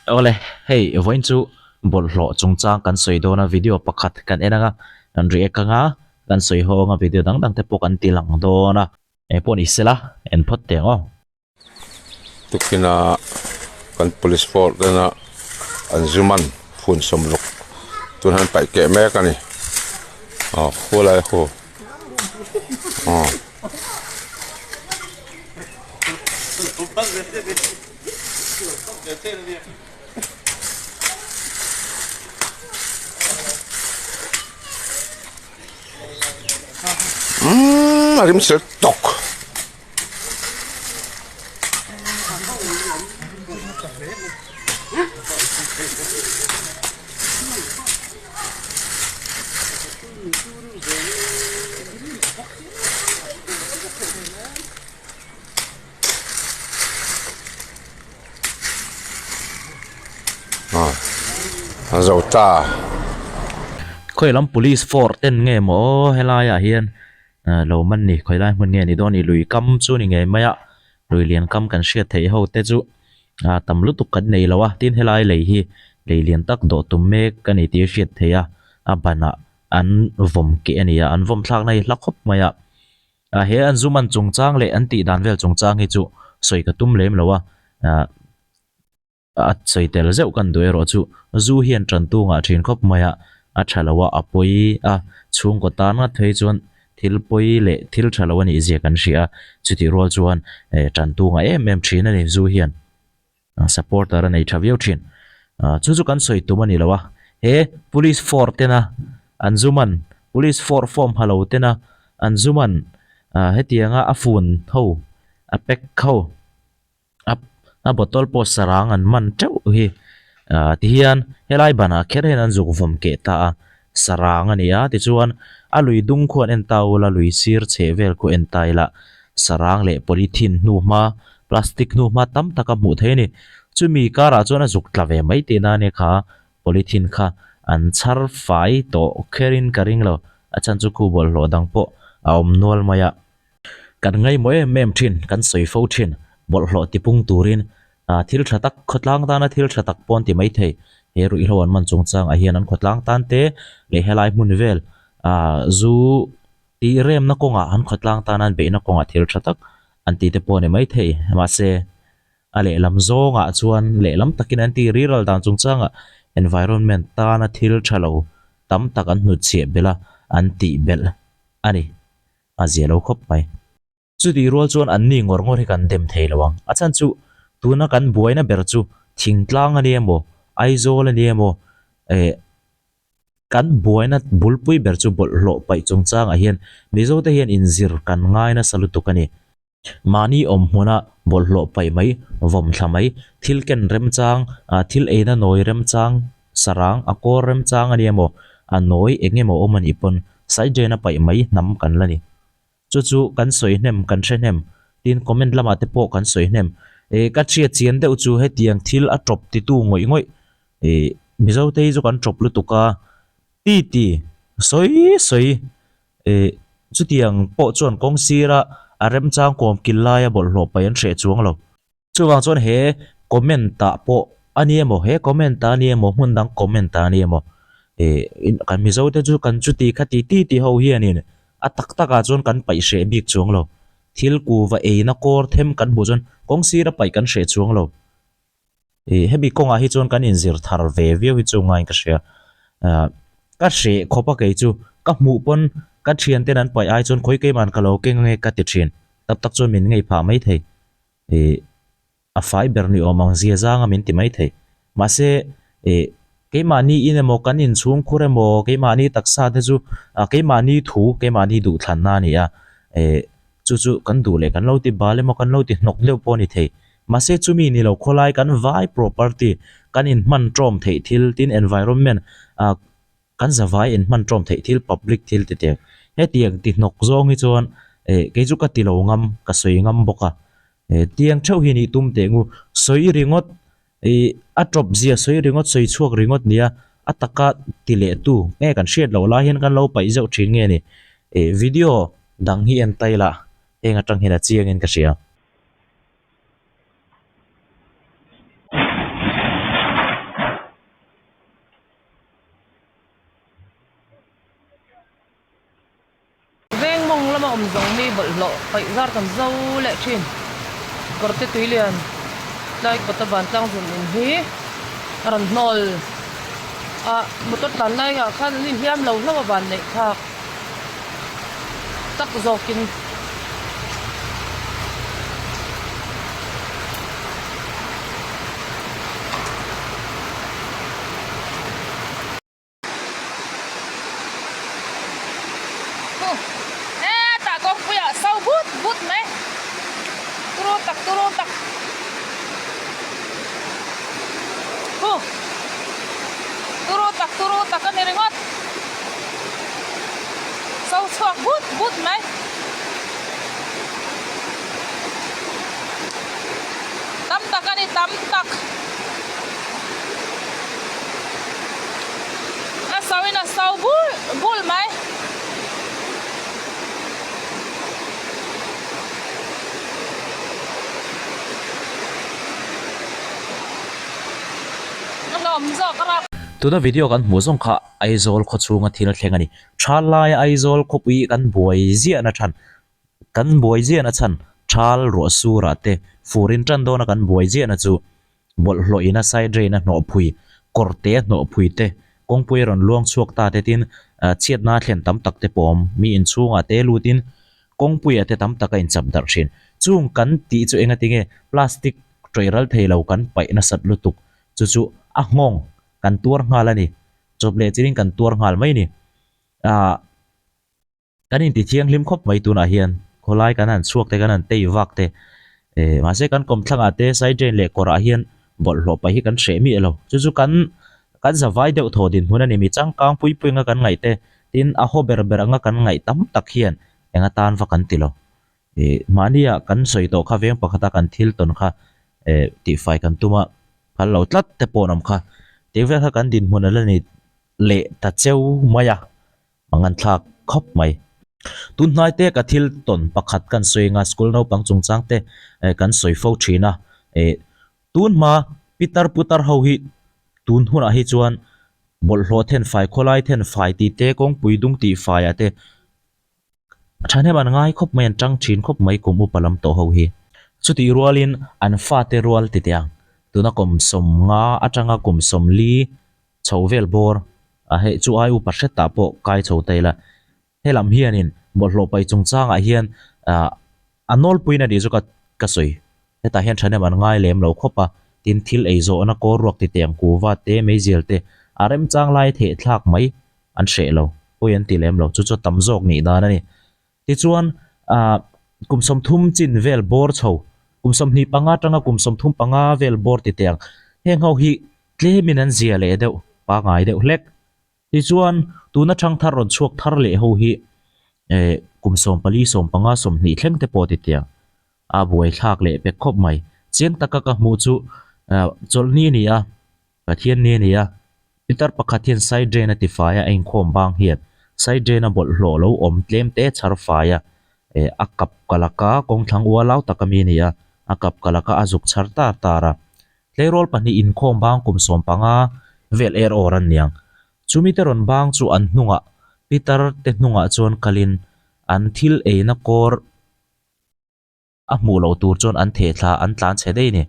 Awle, hei vawiin chu bawlhhlawh chungchang kan sawi dawn a, video pakhat kan en anga, kan react anga, kan sawi ho anga video dang dang te pawh kan ti lang dawn a. Eng pawh ni sela, en phawt teh ang aw. Tukina kan police force tena an zu man phun sawmruk tun han paih keh mek a ni aw khulai khu aw. Umm a rim sel tawk. A zo ta. Khawi lam police force ten nge maw aw helai ah hian lo man ni khawi lai hmun nge ni dawn ni lui kam chu ni ngei mai a lui lian kam kan hriat theih ho te chu ah tam lutuk kan nei lo a tin helai lei hi lei lian tak dawh tum mek a ni tih a hriat theih a a banah an vawm keh a ni a an vawm thlakna hi hla khawp mai a. Ah he an zu man chungchang leh an tih dan vel chungchang hi chu sawi ka tum lem lo a, ah a sawi tel zeuh kan duh erawh chu zu hian tan tu ngah thin khawp mai a, a tha lo a, a pawi a, chhungkaw tan ngat phei chuan thil pawi leh thil tha lo a nih zia kan hria a, chutih rual chuan eh tan tu ngah em em thin a ni zu hian. Supporter a nei tha viau thin. Chu chu kan sawi tum a ni lo a, he police force tena an zu man, police force form ha lo tena an zu man hetianga a fun ho, a pack ho, a bottle pawh sarang an man teuh hi tihian helai banah kher hian an zuk vawm keh ta a, sarang a ni a tichuan a lui dung khu an en ta ula lui sir chheh vel khu en ta ila sarang leh polythene hnu hma plastic hnu hma tam tak a hmuh theih a ni chumi karah chuan a zuk tla ve mai tihna a nia kha polythene kha an chhar fai tawh kherin ka ring lo a chhan chu khu bawlhhlawh dang pawh a awm nual mai a. Kan ngaihmawh em em thin, kan sawi fo thin, bawlhhlawh tipung turin thil tha tak, khawtlang tana thil tha tak pawh an ti mai thei. He ruihhlo an man chungchangah hian an khawtlang tan te leh helai hmun vel zu tih remna kawngah an khawtlang tana an beihna kawngah thil tha tak an ti te pawh a ni mai thei. Mahse, a lehlam zawngah chuan lehlam takin an ti riral dan chungchangah environment tana thil tha lo tam tak an hnutchhiah belh a, an tih belh a ni. A zia lo khawp mai. Chutih rual chuan an ni ngawr ngawr hi kan dem thei lo ang. A chhan chu tuna kan buaina ber chu thingtlang a ni emaw, Aizawl a ni emaw, eh kan buaina bulpui ber chu bawlhhlawh paih chungchangah hian Mizote hian inzir kan ngai nasa lutuk a ni. Mahni awm hmuna bawlhhlawh paih mai, vawm thla mai, thil ken remchang, thil eina nawi remchang, sarang, a kawr remchang a ni emaw, a nawi eng emaw awm a nih pawn side drain a paih mai hnam kan la ni. Chu chu kan sawi hnem, kan hre hnem, tin comment lamah te pawh kan sawi hnem. Ih ka hriat chian deuh chu hetiang thil a tawp titu ngawih ngawih, ih Mizote hi chu kan tawp lutuk a, ti ti, sawi sawi. Ih, chutiang pawh chuan kawng sira a remchang kawm kil laia bawlhhlawh paih an hreh chuang lo. Chuvang chuan he comment ah pawh a ni emaw, he comment ah a ni emaw, hmun dang comment ah a ni emaw, ih, kan Mizo te chu kan chuti khati ti ti ho hianin a tak tak ah chuan kan paih hreh bik chuang lo. Thil kuva eina kawr them kan hmuh chuan kawng sira paih kan hreh chuang lo. Ih hemi kawngah hi chuan kan inzir thar ve viau hi chu ngaiin ka hria ah ka hreh khawp a kei chu ka hmuh pawn ka thian ten an paih ai chuan khawi keiman ka lo keng ange ka ti thin tak tak chuan min ngei phah mai thei ih a fai ber ni awm ang zia zang a min ti mai thei mahse ih keimahni in emaw kan inchhung khur emaw keimahni taksa te chu ah keimahni thu keimahni duhthlanna a ni a ih Chu chu kan duh leh kan lo ti bal emaw kan lo ti hnawk deuh pawh a ni thei. Mahse chumi ni lo khawlai kan vai property kan inhman tawm theih thil tin environment ah kan zavai inhman tawm theih thil public thil ti teh. Hetiang ti hnawk zawng hi chuan eh kei chu ka ti lo ngam ka sawi ngam bawk a. Eh tiang theuh hi nih tum teh ngu sawi ringawt Ih, a tawp zia sawi ringawt sawi chhuak ringawt nia, a taka ti leh tu nge kan hriat loh lai hian kan lo paih zeuh thin nge ni. Ih, video dang hi en ta ila, heng atang hian a chiang in ka hria. Paih zar kan zo leh thin. Kawrte tui lian tlai kawta vantlang zun in hi a rawn hnawl a, motor tlan lai ah khan an inhliam lo hlauh a van neih thlak tak zawkin. Hetah kawngpuiah so but but mai turu tak turu tak hu turu tak turu tak a ni ringawt so chhuak but but mai. Tam tak a ni tam tak. A so in a so bul bul mai. A hlawm zawk a rap. Tuna video kan hmuh zawng kha Aizawl khawchhunga thil thleng a ni. Tha laia Aizawl khawpui kan buai ziahna than Kan buai ziahna chhan thal ruah surah te furin tan dawna kan buai ziahna chu bawlhhlawh ina side drain a hnawhphui, kawrte a hnawhphui te, kawngpui a rawn luang chhuak ta te tin chhiatna a thlen tam tak te pawh a awm. Mi inchhungah te lutin kawngpuiah te tam tak a inchap darh thin. Chung kan tih chu enga tinge plastic tawih ral thei lo kan paih nasat lutuk chu chu a nghawng kan tuar nghal a ni. Chawp leh chirin kan tuar nghal mai a ni. Ahh. Kan inti thianghlim khawp mai tunah hian khawlai kan han chhuak te kan han tei vak te eh mahse kan kawmthlangah te side drain leh kawrah hian bawlhhlawh paih hi kan hreh miah lo chu chu kan kan zavai deuh thaw dinhmun a ni mi changkang pui pui anga kan ngaih te tin a haw ber ber anga kan ngaih tam tak hian eng atan va kan ti lo eh mahnia kan sawi tawh kha veng pakhata kan thil tawn kha eh tihfai kan tum a phal lo tlat te pawh an awm kha tih vel kha kan dinhmun a la ni leh ta cheu mai a. A nganthlak khawp mai. Tun hnai te ka thil tawn pakhat kan sawi anga school naupang chungchang te kan sawi fo thin a. Tun hma pitar putar ho hi tun hunah hi chuan bawlhhlawh then fai khawlai then fai tih te kawngpui dung tih faiah te thahnem an ngai khawp mai an tang thin khawp mai kum upa lam tawh ho hi. Chutih rualin an fate rual ti teh ang tuna kum sawmnga atanga kum sawmli chho vel bawr a hei chu ai upa hretah pawh kai chho ta ila helam hianin bawlhhlawh paih chungchangah hian ah a nawlpuiin a nih chu ka ka sawi hetah hian thahnem an ngai lem lo khawp a tin thil ei zawhna kawl ruak ti teh ang kuva te meizial te a remchang lai theh thlak mai an hreh lo pawi an ti lem lo chu chu tam zawk nih dan a ni. Tichuan, ah, kum 30 chin vel bawr chho, kum 25 atanga kum 35 vel bawr ti teh ang, heng ho hi tlemin an zia leh deuh, pangai deuh hlek. Tichuan, tuna thangthar rawn chhuak thar leh ho hi, eh, kum 14, 15, 20 thleng te pawh ti teh ang, a buaithlak leh pek khawp mai. Chiang taka ka hmuh chu, ah, chawlhni a ni a. Pathian ni a ni a, pitar pakhat hian side drain a ti fai a, a inkhawm bang hian side drain a bawlhhlawh lo awm tlem te chhar fai a, eh a kap kalaka kawngthlang ualau tak ami a ni a, a kap kalaka a zuk chhar tar tar a. Tleirawl pahnih inkhawm bang kum 15 vel er awr an niang. Chumi te rawn bang chu an hnungah pitar te hnungah chuan kalin an thil eina kawr A hmuh loh tur chuan an theh thla an tlan chhe daih a ni.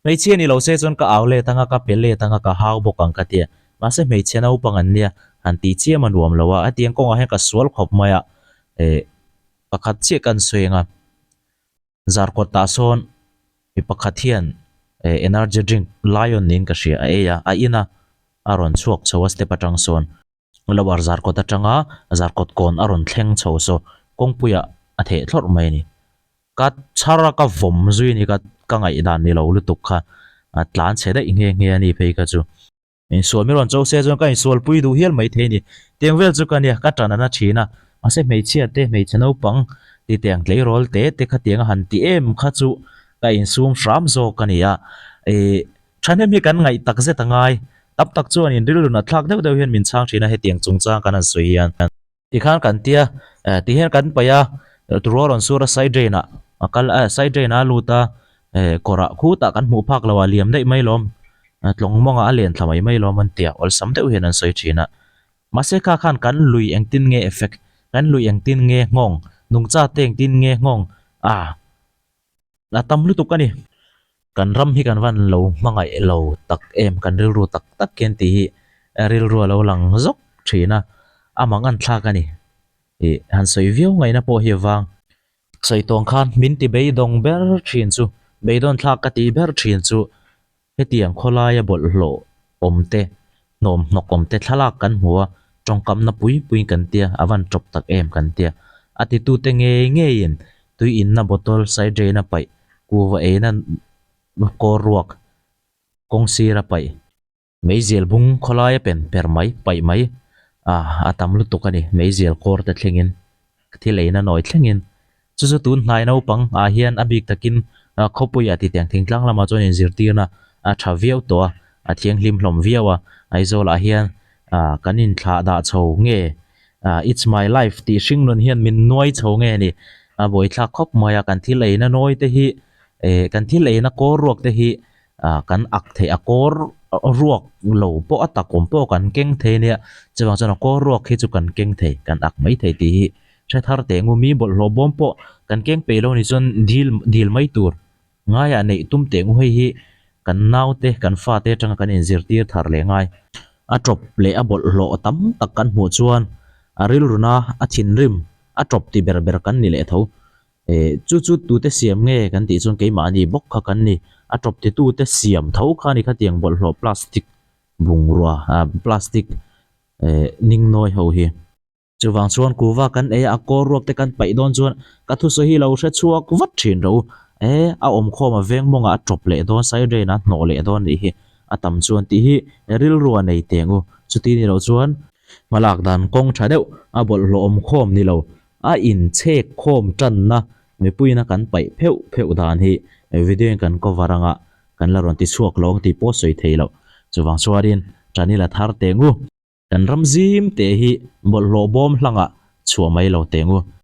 Hmeichhia ni lo se chuan ka au let anga ka pe let anga ka hau bawk ang ka tia. Mahse hmeichhia naupang an nia, han tih chiam a nuam lo a, hetiang kawngah hian ka sual khawp mai a, eh pakhat chiah ka an sawi anga Zarkawt tah sawn mi pakhat hian eh energy drink Lion niin ka hria a ei a, a in a, a rawn chhuak chho a step atang sawn. Lower Zarkawt atanga Zarkawt kawn a rawn thleng chho saw kawngpuiah a theh thlawrh mai a ni. Ka chhar a ka vawm zui a ni ka ka ngaihdan ni lo lutuk kha a tlan chhe daih nghe nghe a ni phei kha chu. Insual mi rawn cho se chuan ka insualpui duh hial mai thei a ni. Tiang vel chu ka nia ka tan a na thin a, mahse hmeichhia te hmeichhe naupang ti tiang tleirawl te te khatiang a han ti em kha chu ka insum hram zawk a ni a. Ih Thahnem hi kan ngaih tak zet a ngai. Tam tak chuan in rilru nat thlak deuh deuh hian min chhang thin a hetiang chungchang kan han sawi hian. Tikhan kan tia, ti hian kan paih a, rual rawn sur a side drain ah a kal a, side drain ah a lut a, kawrah khutah kan hmuh phak lo ah liam daih mai lawm, tlawng mawngah a len thla mai mai lawm an tia, awlsam deuh hian an sawi thin a. Mahse kha khan kan lui engtin nge effect, kan lui engtin nge nghawng, nungcha te engtin nge nghawng. A a tam lutuk a ni. Kan ram hi kan van lo hmangaih lo tak em, kan rilru tak tak hian tih hi rilru a lo lang zawk thin a, a mangan thlak a ni. Ih han sawi viau ngaihna pawh hi avang. Sawi tawng khan min ti beidawng ber thin chu, beidawn thlak ka tih ber thin chu Hetiang khawlaia bawlhhlawh awm te, hnawm hnawk awm te thlalak kan hmu a, tawngkamna pui puiin kan tia, a van tawp tak em kan tia. A titute ngei ngeiin tui inna bottle side-drain a paih, kuva eina kawr ruak kawng sir a paih, meizial bung khawlaia pen per mai paih mai a, a tam lutuk a ni, meizial kawr te thlengin. Thil eina nawi thlengin chu chu tun hnai naupang ah hian a bik takin khawpuia titiang thingtlang lamah chuan inzirtirna a tha viau tawh a, a thianghlim hlawm viau a, Aizawl ah hian kan inthlah dah chho nge It's my life tih hring nun hian min nuai chho nge ni a buaithlak khawp mai a, kan thil eina nawi te hi kan thil eina kawr ruak te hi ah kan ak theih a kawr ruak lo pawh a tak awm pawh kan keng thei ania chuvang chuan a kawr ruak hi chu kan keng thei kan ak mai thei tih hi hre thar teh ngu mi bawlhhlawh bawm pawh kan keng peih lo ni chuan dil dil mai tur ngaiah neih tum teh ngu hei hi kan naute kan fate atanga kan inzirtir thar leh ngai a tawp leh a bawlhhlawh tam tak kan hmuh chuan a rilruna a thinrim a tawp ti ber ber kan ni leh tho. Eh, chu chu tute siam nge kan tih chuan keimahni bawk kha kan ni. A tawp titute siam tho kha a ni khatiang bawlhhlawh plastic bungrua, ah plastic eh ningnawi ho hi. Chuvang chuan kuva kan ei a, a kawl ruak te kan paih dawn chuan ka thusawi hi lo hre chhuak vat thin rawh u. Eh, a awm khawm a veng mawngah a tawp leh dawn, side drain a hnawh leh dawn nih hi a tam chuan tih hi rilru a nei teng u. Chuti ni loh chuan hmalak dan kawng tha deuh a bawlhhlawh awm khawm ni lo. A inchhek khawm tanna mipuiin a kan paih pheuh pheuh dan hi video in kan cover anga kan la rawn ti chhuak lo ang tih pawh sawi thei loh. Chuvang chuanin Chanel a thar teh ngu. Kan ram zim teh hi bawlhhlawh bawm hlangah chhuah mai lo teh ngu.